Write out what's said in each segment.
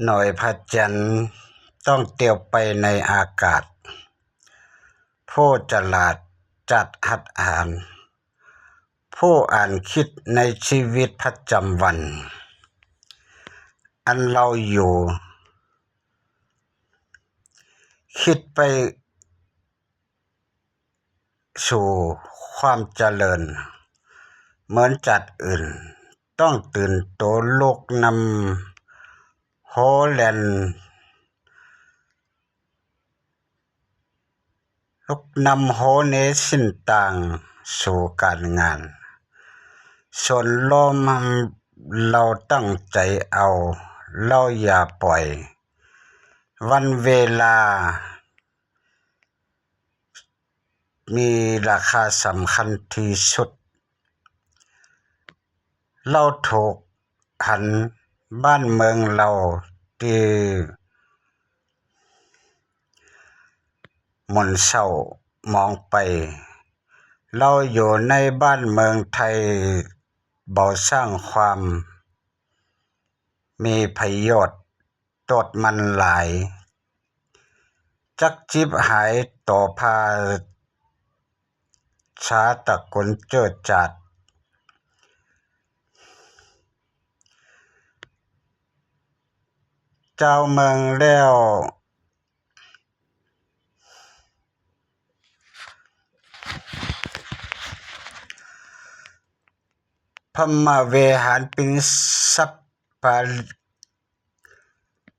ໜ້ອຍພະຈັນ ຕ້ອງຕຽວໄປໃນອາກາດ. ຜູ້ຈະຫຼາດຈັດຫັດອ່ານ, ຜູ້ອ່ານຄິດໃນຊີວິດປະຈຳວັນ ອັນເຮົາຢູ່ ຄິດໄປ ສູ່ຄວາມຈະເລີນ ເໝືອນຈັດອື່ນ ຕ້ອງຕື່ນໂຕລຸກນຳໂຮແລ່ນ ລຸກນຳໂຮເນຊິນຕ່າງສູ່ການງານ. ສ່ວນລົມເຮົາຕັ້ງໃຈເອົາ, ເຮົາຢ່າປ່ອຍ ວັນເວລາ ມີລາຄາສຳຄັນທີ່ສຸດ. ເຮົາທຸກຫັນບ້ານເມືອງເຮົາທີ່ໝຸ່ນເສົ້າໝອງໄປ. ເຮົາຢູ່ໃນບ້ານເມືອງໄທ ບໍ່ສ້າງຄວາມມີປະໂຫຍດ ໂທດມັນຫຼາຍ ຈັກຈິບຫາຍຕໍ່ພາສາຕະກຸນເຈີຈາດ ເຈົ້າເມືອງແລ້ວ ພະມະເວຫານ ເປັນສັບປະ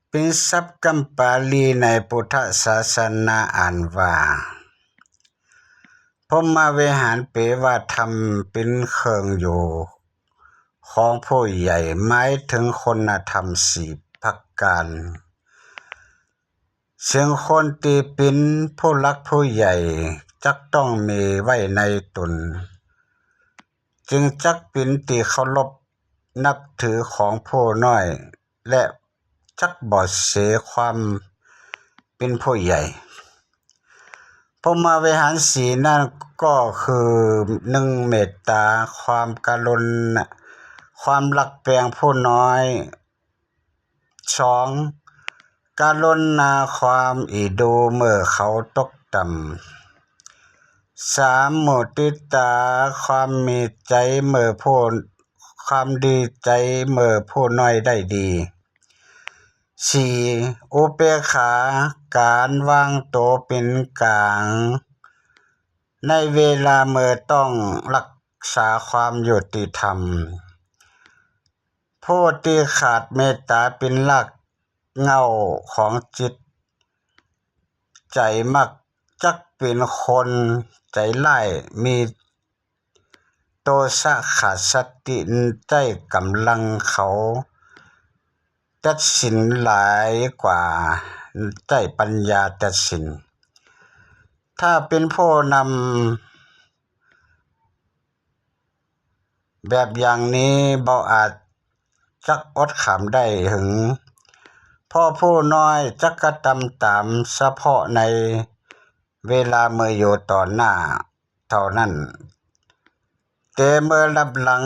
ເປັນສັບກຳປາລີໃນພຸດທະສາສະໜາອ່ານວ່າ ພົມມະເວຫານ ແປວ່າທຳເປັນເຄື່ອງຢູ່ຂອງຜູ້ໃຫຍ່ ໝາຍເຖິງຄຸນນະທຳສີ່ປະການ ເຊິ່ງຄົນທີ່ເປັນຜູ້ຫຼັກຜູ້ໃຫຍ່ຈັກຕ້ອງມີໄວ້ໃນຕົນ ຈຶ່ງຈັກເປັນທີ່ເຄົາລົບນັບຖືຂອງຜູ້ນ້ອຍ ແລະ ຈັກບໍ່ເສຍຄວາມເປັນຜູ້ໃຫຍ່. ພົມມະເວຫານສີ່ນັ້ນກໍຄື ໜຶ່ງ ເມດຕາ ຄວາມກະລຸນາ ຄວາມຮັກແພງຜູ້ນ້ອຍ, ສອງ ກະລຸນາ ຄວາມອີ່ດູເມື່ອເຂົາຕົກຕ່ຳ, ສາມ ມຸທິຕາ ຄວາມມີໃຈເມື່ອຜູ້ ຄວາມດີໃຈເມື່ອຜູ້ນ້ອຍໄດ້ດີ, ສີ່ ອຸເປກຂາ ການວາງໂຕເປັນກາງໃນເວລາເມື່ອຕ້ອງຮັກສາຄວາມຍຸຕິທຳ. ຜູ້ທີ່ຂາດເມດຕາເປັນລາກເຫງົ້າຂອງຈິດໃຈ ມັກຈັກເປັນຄົນໃຈຮ້າຍ ມີໂທສະ ຂາດສະຕິ ໃຊ້ກຳລັງເຂົາຕັດສິນຫຼາຍກວ່າໃຊ້ປັນຍາຕັດສິນ. ຖ້າເປັນຜູ້ນຳ ແບບຢ່າງນີ້ບໍ່ອາດຈັກອົດຂຳໄດ້ຫຶງ, ເພາະຜູ້ນ້ອຍຈັກກະທຳຕາມສະເພາະໃນເວລາເມື່ອຢູ່ຕໍ່ໜ້າເທົ່ານັ້ນ, ແຕ່ເມື່ອລັບຫຼັງ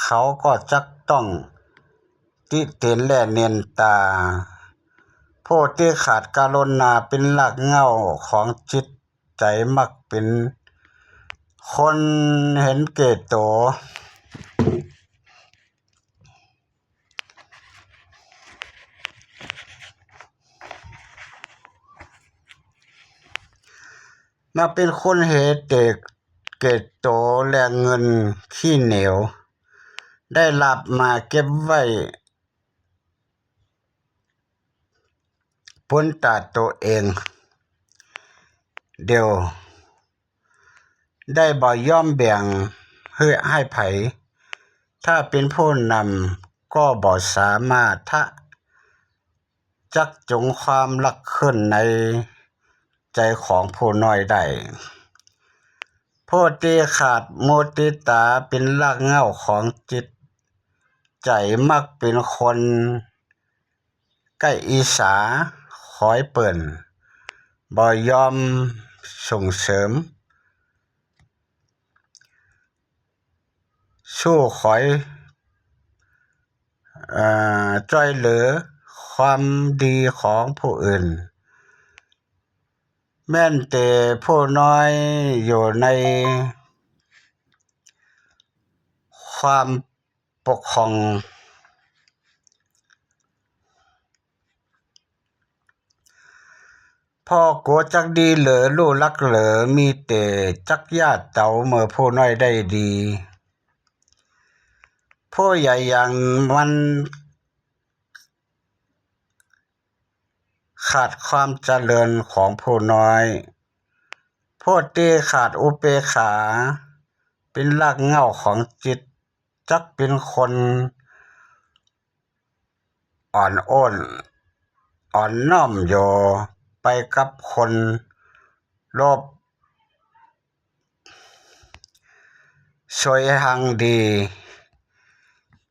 ເຂົາກໍຈັກຕ້ອງຕິຕຽນ ແລະ ນິນທາ. ຜູ້ທີ່ຂາດກະລຸນາເປັນລາກເຫງົ້າຂອງຈິດ ໃຈມັກເປັນຄົນເຫັນແກ່ໂຕ, ມັກເປັນຄົນເຫັນແຕ່ແກ່ໂຕ ແລະ ເງິນຂີ້ເໜວ ໄດ້ລາບມາເກັບໄວ້ ປຸນຕາໂຕເອງດຽວ ໄດ້ບໍ່ຍອມແບ່ງໃຫ້ໃຜ. ຖ້າເປັນຜູ້ນຳກໍບໍ່ສາມາດທະຈັກຈຸງຄວາມຮັກຂຶ້ນໃນໃຈຂອງຜູ້ນ້ອຍໄດ້. ຜູ້ທີ່ຂາດມຸທິຕາເປັນລາກເຫງົ້າຂອງຈິດໃຈ ມັກເປັນຄົນ ໄກ່ອີສາ ຄອຍເປີ້ນ ບໍ່ຍອມສົ່ງເສີມ ສູ້ຄອຍ ເອີ ຊ່ວຍເຫຼືອ ຄ ຄວາມດີຂອງຜູ້ອື່ນ, ແມ່ນແຕ່ຜູ້ນ້ອຍຢູ່ໃນຄວາມປົກຄອງ. ພໍ່ກົວຈັກດີເຫຼີ ລູກລັກເຫຼີ ມີແຕ່ຈັກຢາດເຕົາເມື່ອຜູ້ນ້ອຍໄດ້ດີ. ຜູ້ໃຫຍ່ຢ່າງມັນຂາດຄວາມຈະເລີນຂອງຜູ້ນ້ອຍ, ຜູ້ທີ່ຂາດອຸເບກຂາ ເປັນລາກເຫງົ້າຂອງຈິດ, ຈັກເປັນຄົນ ອ່ອນໂອນ ອ່ອນນ້ອມໂຍ ໄປກັບຄົນໂລບສວຍຮັ່ງດີ,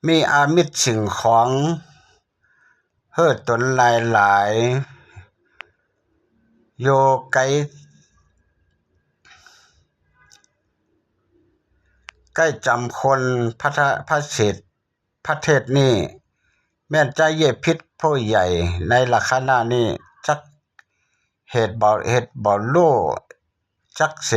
ມີອາມິດສິ່ງຂອງເຮີ້ຕົນຫຼາຍໆ ຢູ່ໄກ ໃກ້ຈຳຄົນ ພະທະ ພະເສດ ປະເທດນີ້ ແມ່ນຈະເຫຍຍຜິດຜູ້ໃຫຍ່ໃນລັກສະນະນີ້ ຈັກເຮັດບໍ່ ເຮັດບໍ່ຮູ້ຈັກເສ.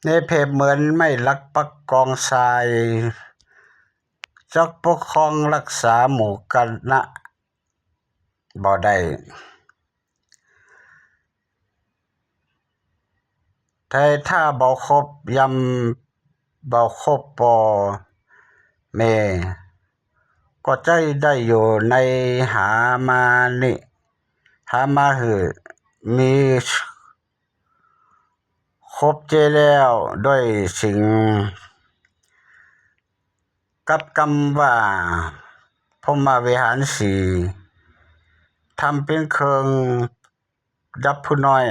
ເນເພບເໝືອນໄມ້ຫຼັກປັກກອງຊາຍ, ຈັກປົກຄອງລັກສາໝູ່ຄະນະບໍ່ໄດ້. ແຕ່ຖ້າບໍ່ຄົບຢາມ ບໍ່ຄົບພໍ່ແມ່ ກໍຈະໄດ້ຢູ່ໃນຫາມານິ ຫາມາຮື ມີຄົບເຈແລ້ວດ້ວຍສິ່ງ ກັບກຳວ່າ ພົມມະວິຫານສີ່ ທຳເປັນເຄື່ອງດັບຜູ້ນ້ອຍ.